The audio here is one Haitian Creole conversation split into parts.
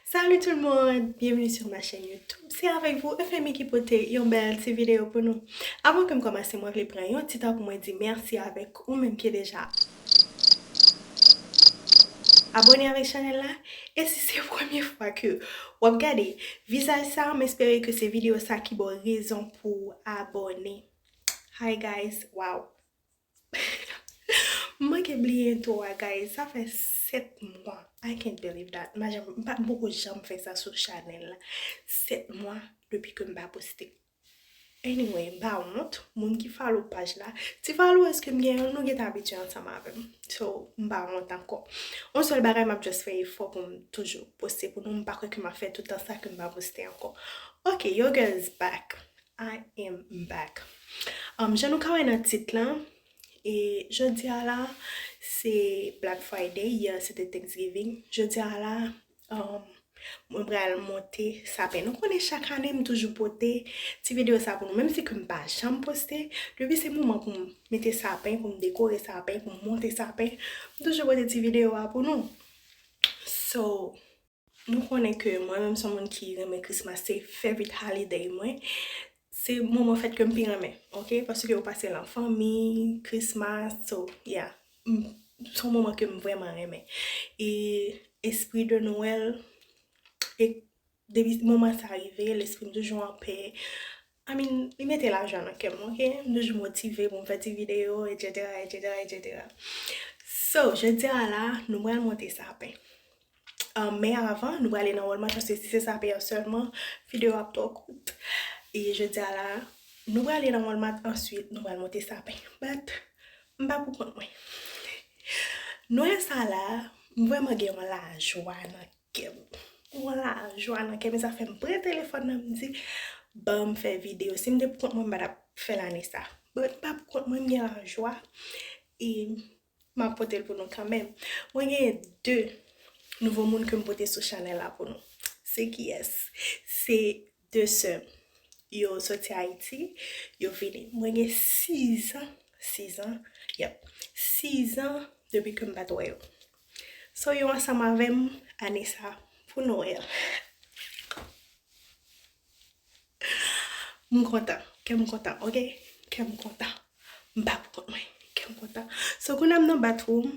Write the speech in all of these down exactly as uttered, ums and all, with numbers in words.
Salut tout le monde, bienvenue sur ma chaîne YouTube. Se avèk vou Euphémie ki pote yon bèl ti videyo pou nou. Avan ke m kòmanse, mwen vle pran yon ti tan pou mwen di mèsi avèk ou menm ki deja abòne avèk chanèl la. E si se premye fwa ke w ap gade vizaj sa, m espere ke se videyo sa ki ba w rezon pou w abòne. Hi guys, wow. M manke bliye entwo a, guys. Sa fè sèt mwa. I can't believe that. M pa janm, m pa, m poko janm fè sa sou chanèl la. Sèt mwa depi ke m pa poste. Anyway, m pa wont. Moun ki follow paj la, ti followers ke m gen yo, nou gentan abitye ansanm avè m. So, m pa wont ankò. Yon sèl bagay, m ap just fè efò pou m toujou poste pou nou. M pa kwè ke m ap fè tout tan sa ke m pa poste ankò. Ok, your girl is back. I am back. Um, jan nou ka wè nan tit lan, e jodi a la, se Black Friday, yè se te Thanksgiving. Jodi a la, um, mwen pral monte sapen. Nou konnen chak ane m toujou pote ti videyo sa pou nou, menm si ke m pa janm poste. Depi se moman pou m mete sapen, pou m dekore sapen, pou m monte sapen, m toujou pote ti videyo a pou nou. So, nou konnen ke mwen menm se yon moun ki renmen Christmas, se favorite holiday mwen. Se moman fèt ke m pi renmen, ok? Paske ou pase l an fanmi, Christmas, so, yeah. M, se yon moman ke m vrèman renmen. E espri de Noël, e depi moman sa rive, lespri m toujou an pè. I mean, li mete lajwa nan kè m, ok? M toujou motive pou m fè ti videyo, et cetera, et cetera, et cetera. So, jodi a la, nou pral monte sapen. Um, men avan, nou prale nan Walmart, paske si se sapen an sèlman, videyo ap twò kout. E jodi a la, nou prale nan Walmart, answit, nou pral monte sapen. But, m pa pou kont mwen. Nwèl sa la, m vrèman gen yon lajwa nan kè m. Yon lajwa nan kè m, e sa fè m pran telefòn nan, m di, ban m fè videyo. Si m te pou kont mwen, m pa t ap fè l ane sa. But, m pa pou kont mwen, m gen lajwa. E m ap pote l pou nou kanmenm. Mwen gen de nouvo moun ke m pote sou chanèl la pou nou. Se kiyès? Se de sè m. Yo soti Ayiti, yo vini. Mwen gen sizan, sizan, yep, sizan depi ke m pa t wè yo. So, yo ansanm avè m ane sa pou Nwèl. M kontan, kè m kontan, ok? Kè m kontan. M pa pou kont mwen, kè m kontan. So, kounye a m nan bathroom,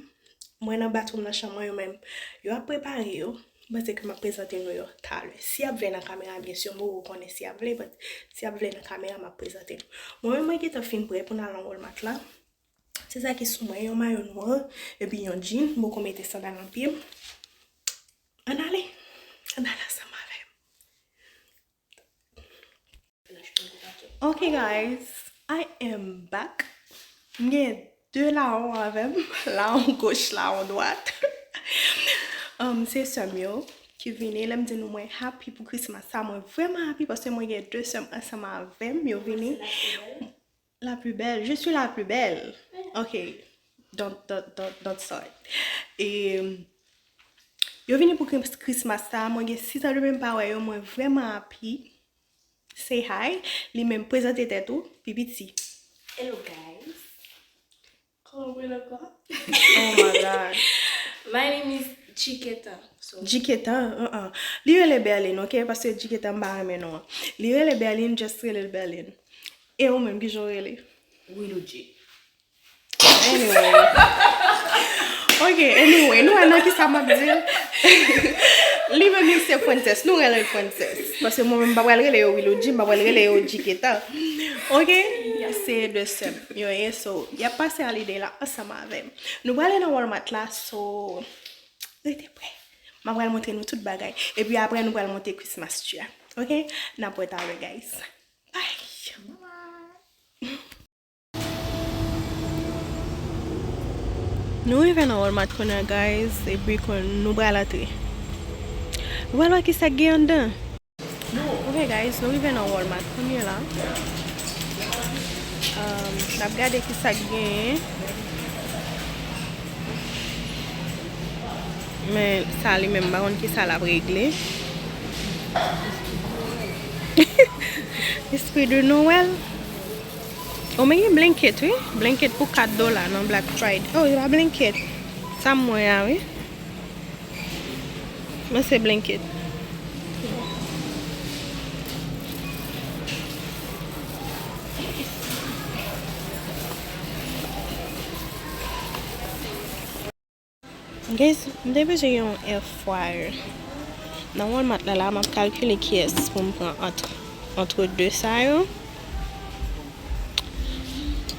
mwen nan bathroom nan chanm mwen, yo menm, yo ap prepare yo. M panse ke m ap prezante nou yo talè. Si y ap vle nan kamera, byen si, m poko konnen si y ap vle, but si y ap vle nan kamera, m ap prezante nou. Mwen menm, mwen gentan fin prè pou n al nan Walmart la. Se sa ki sou mwen, yon mayo nwa, epi yon jean, m poko mete sandal nan pye m. Ann ale, ann ale ansanm avè m. Ok, guys, I am back. M gen de lawon avè m, lawon goch, lawon dwat. Um, se sè m yo ki vini. Lè m di nou mwen happy pou Christmas sa, mwen vrèman happy paske mwen gen de sè m ansanm avè m, yo vini. La plus belle. Je suis la plus belle. Ok. Don't, don't, don't, don't start. E yo vini pou Chris-, Christmas sa, mwen gen sizan depi m pa wè yo, mwen vrèman happy. Say hi. Li menm, prezante tèt ou, pi piti. Hello guys. Kòman w rele ankò? Oh my God. My name is Jiketa. So. Jiketa, uh-uh. Li rele Berlin, ok? Paske Jiketa m pa renmen non an. Li rele Berlin, just rele l Berlin. E ou menm, kijan w rele? Willow J. Anyway. Ok, anyway, nou wè nan kisa m ap di l. Li menm li se Princess, nou rele l Princess. Paske mwen menm m pa pral rele yo Willow J, m pa pral rele yo Jiketa. Ok? Se de sè m yo ye, so, y ap pase holiday la ansanm avè m. Nou prale nan Walmart la, so, rete prè. M ap pral montre nou tout bagay. Epi apre, nou pral monte Christmas tree a. Ok? N ap wè talè, guys. Bye! Nou rive nan Walmart kounye a, guys, epi kon nou pral antre. Nou pral wè kisa k gen anndan. Ok, guys, nou rive nan Walmart kounye a la. Um, n ap gade kisa k genyen. Men sa li menm, m pa konn kisa l ap regle. Espri de Noël. O, men gen blanket, wi. Blanket pou kat dola nan Black Friday. O, se pa blanket. Sa m wè a, wi. Men se blanket. Guys, m te bezwen yon air fryer. Nan Walmart la, la, m ap kalkile kiyès pou m pran ant, ant de sa yo.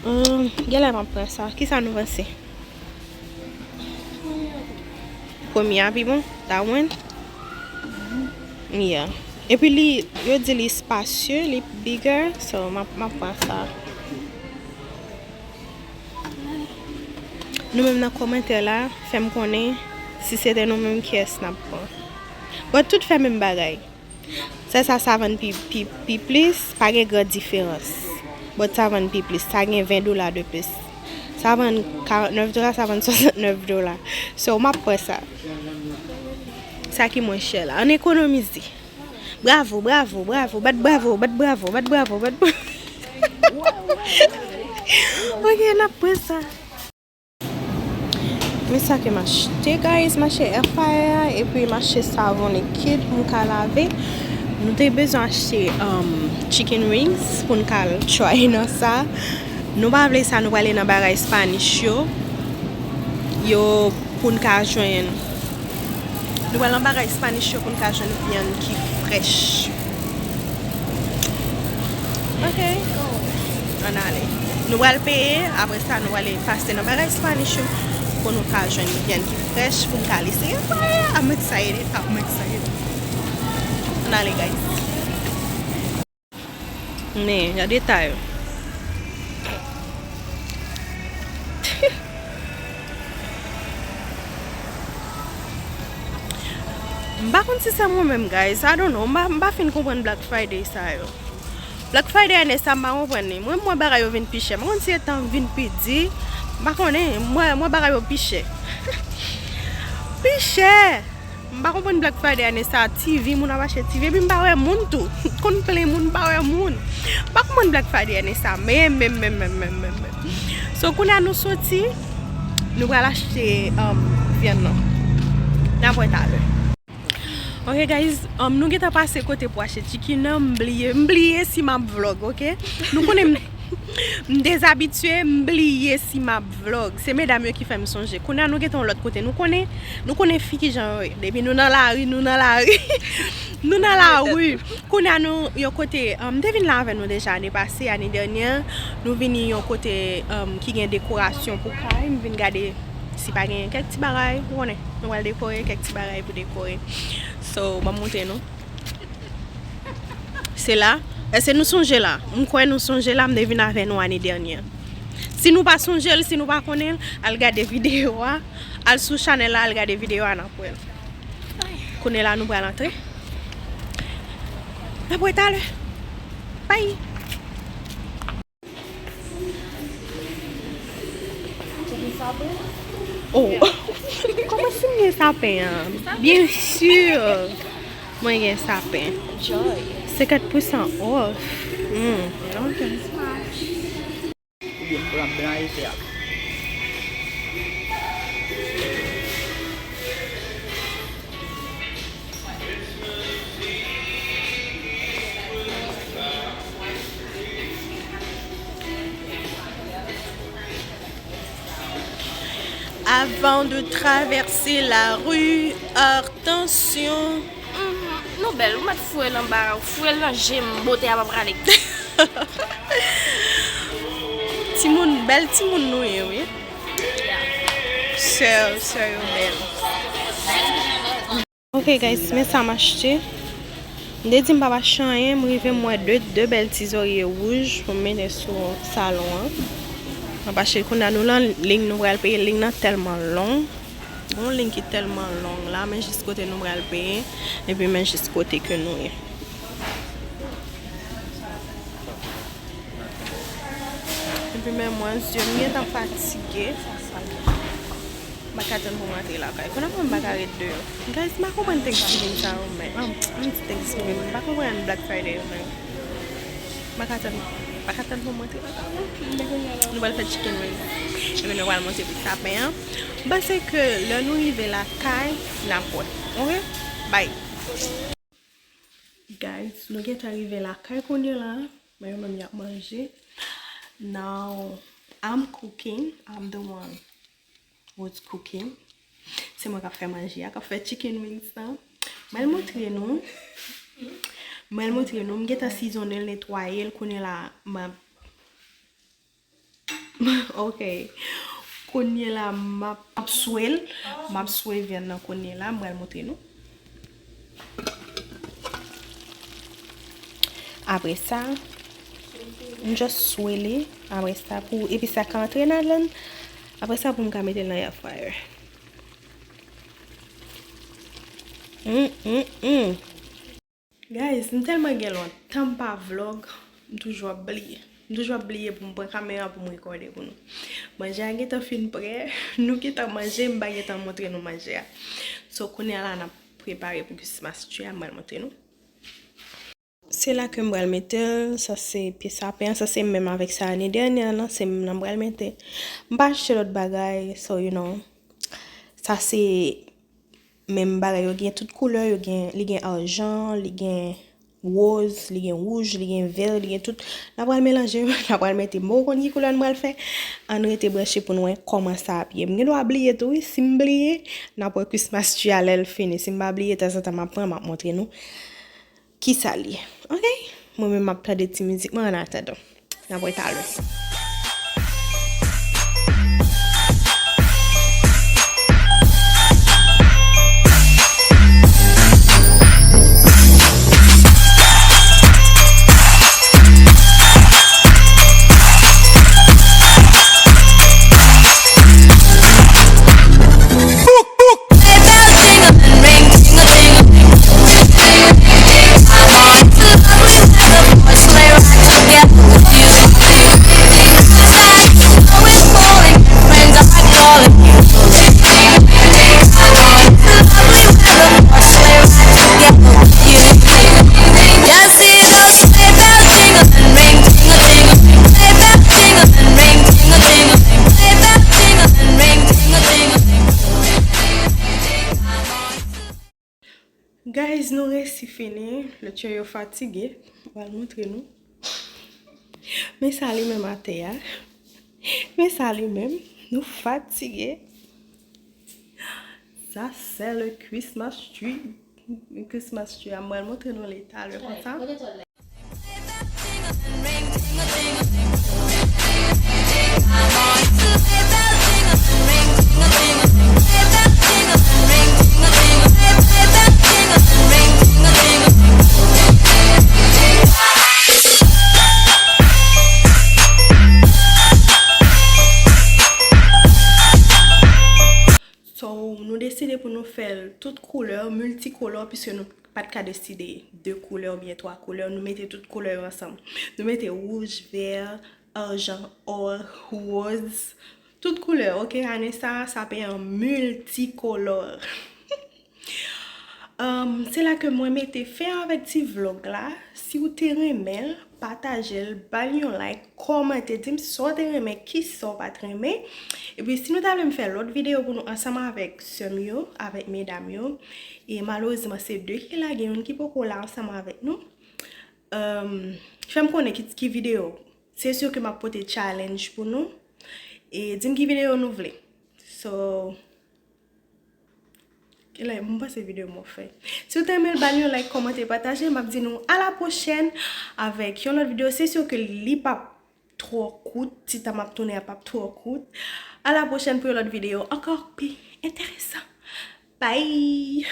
Hum, genlè m ap pran sa. Kisa nou panse? Premye a pi bon? That one? Yeah. Epi li, yo di li spasye, li bigger, so m ap, m ap pran sa. Nou menm nan kòmantè la, fè m konnen si se te nou menm kiyès n ap pran. But tout fè menm bagay. Sèl sa, sa vann pi, pi, pi plis, pa gen gran diferans. But sa vann pi plis, sa gen ven dola de plis. Sa vann karannèf dola, sa vann swasantnèf dola. So, m ap pran sa. Sa ki mwen chè la. Ann ekonomize. Bravo, bravo, bravo, bat bravo, bat bravo, bat bravo, bat bravo. Ok, n ap pran sa. Men sa ke m achte, guys, m achte air fryer a, epi m achte savon likid pou m ka lave. Nou te bezwen achte, um, chicken wings pou n ka try nan sa. Nou pa vle sa, nou prale nan bagay Spanish yo. Yo pou n ka jwenn. Nou pral nan bagay Spanish yo pou n ka jwenn vyann ki frèch. Ok, go. Ann ale. Nou pral peye, apre sa, nou prale pase nan bagay Spanish yo pou nou ka jwenn vyann ki frèch, pou n ka eseye. I'm excited, I'm excited. Ann ale, guys. Men, gade ta yo. M pa konn si se mwen menm, guys. I don't know. M pa, m pa fin konprann Black Friday sa yo. Black Friday ane sa, m pa konprann li. Mwen, m wè bagay yo vin pi chè. M pa konn si e tan vin pi di. M pa konnen. M wè, m wè bagay yo pi chè. Pi chè! M pa konprann Black Friday ane sa a, T V, moun ap achte T V, epi m pa wè moun tou. Konn plen moun, m pa wè moun. M pa konprann Black Friday ane sa a, men, men, men, men, men, men, men. So, kounye a nou soti, nou pral achte, um, vyann nan. N ap wè talè. Ok, guys, um, nou gentan pase kote pou achte chicken nan, m bliye, m bliye si m ap vlog, ok? Nou konnen m, m dezabitye, m bliye si m ap vlog. Se medam yo ki fè m sonje. Kounye a nou gentan yon lòt kote. Nou konnen, nou konnen fi kijan yo ye. Depi nou nan lari, nou nan lari. Nou nan lari. Kounye a nou yon kote, um, m te vin la avè nou deja ane pase, ane dènyè. Nou vini yon kote, um, ki gen dekorasyon pou kay. M vin gade si pa gen kèk ti bagay, ou konnen. Nou pral dekore, kèk ti bagay pou dekore. So, ban m montre nou. Se la. Èske nou sonje la? M kwè nou sonje la, m te vin avè nou ane dènyè. Si nou pa sonje l, si nou pa konnen l, al gade videyo a, al sou chanèl la, al gade videyo a, n ap wè l. Kounye a la, nou pral antre. N ap wè talè. Bye! Oh! Kòman si m gen sapen an? Byen si mwen gen sapen. Senkant pousan off. Hmm, ok. Oubyen m pran blan ete a. Avant de traverser la rue, attention. Mhm. Nou bèl, ou mèt foure l anba, foure l nan je m, bote a pa prale. Timoun, bèl timoun nou ye, wi. Sè, sè yo bèl. Ok, guys, men sa m achte. M te di m p ap achte anyen, m rive m wè de, de bèl ti zòrye wouj pou m mete sou salon an. M ap achte l kounye a, nou lan liy nou pral peye, liy nan tèlman long. Gon liy ki tèlman long la, men jis kote nou pral peye, epi men jis kote ke nou ye. Epi men mwen, zye m gentan fatige. M pa ka tann pou m rantre lakay. Kounye a m pa ka ret deyò. Guys, m pa konprann Thanksgiving sa yo menm. Ah, m di Thanksgiving, m pa konprann Black Friday yo menm. M pa ka tann, m pa ka tann pou m rantre lakay. Nou pral fè chicken wing. Epi nou pral monte pou sapen an. M panse ke lè nou rive lakay, n ap wè. Ok? Bye. Guys, nou gentan rive lakay kounye la. Men yo menm y ap manje. Now, I'm cooking. I'm the one who's cooking. Se mwen k ap fè manje a, k ap fè chicken wings lan. Mwen montre nou. Mwen montre nou. M gentan sizonnen l, netwaye l. Kounye la, m ap Ok. Kounye la, m ap, m ap swe l. M ap swe vyann nan kounye la. M pral montre nou. Apre sa, m just swe li. Apre sa, pou epis la ka antre ladan l. Apre sa, pou m ka mete l nan air fryer. Mm, mm, mm. Guys, m tèlman gen lontan m pa vlog, m toujou ap bliye. M toujou ap bliye pou m pran kamera pou m rekòde pou nou. Manje a gentan fin prè, nou gentan manje, m pa gentan montre nou manje a. So, kounye a la, n ap prepare pou Christmas tree a, m pral montre nou. Se la ke m pral mete l, sa se pye sapen an, sa se menm avèk sa ane dènyè an, se menm nan m pral mete. M pa achte lòt bagay, so, you know, sa se menm bagay, yo gen tout koulè, yo gen, li gen ajan, li gen woz, li gen wouj, li gen vè, li gen tout. N a pral melanje yo, n a pral mete. Mwen konn ki koulè n pral fè. Ann rete branche pou n wè kòman sa ap ye. M gen dwa bliye tou, wi. Si m bliye, n ap wè Christmas tree a lè l fini. Si m pa bliye, tanzantan m ap pran, m ap montre nou kisa l ye. Ok? Mwen menm m ap tande ti mizik mwen an atandan. N ap wè talè. Guys, nou resi fini. Lòt yo, yo fatige. M pral montre nou. Men sa li menm atè a. Men sa li menm. Nou fatige. Sa se le Christmas tree. Christmas tree a, m pral montre nou li talè konsa. So, nou deside pou nou fè l tout koulè, miltikolò, piske nou pa t ka deside de koulè oubyen twa koulè. Nou mete tout koulè yo ansanm. Nou mete wouj, vè, ajan, or, woz, tout koulè. Ok, ane sa, sapen an miltikolò. Um, se la ke mwen mete fen avèk ti vlog la. Si w te renmen l, pataje l, ba l yon like, kòmante, di m sa w te renmen, kisa w pa t renmen. Epi si nou ta vle m fè lòt videyo pou nou ansanm avèk sè m yo, avèk medam yo. E malerezman, se de ki la, gen youn ki poko la ansanm avèk nou. Um, fè m konnen ki, ki videyo. Se si ke m ap pote challenge pou nou. E di m ki videyo nou vle. So, Genlè, m panse videyo m ap fè. Si w te renmen l, ba l yon like, kòmante, pataje. M ap di nou a la pwochèn avèk yon lòt videyo. Se si ke li p ap twò kout, ti tan m ap tounen an p ap twò kout. A la pwochèn pou yon lòt videyo ankò pi enteresan. Bye!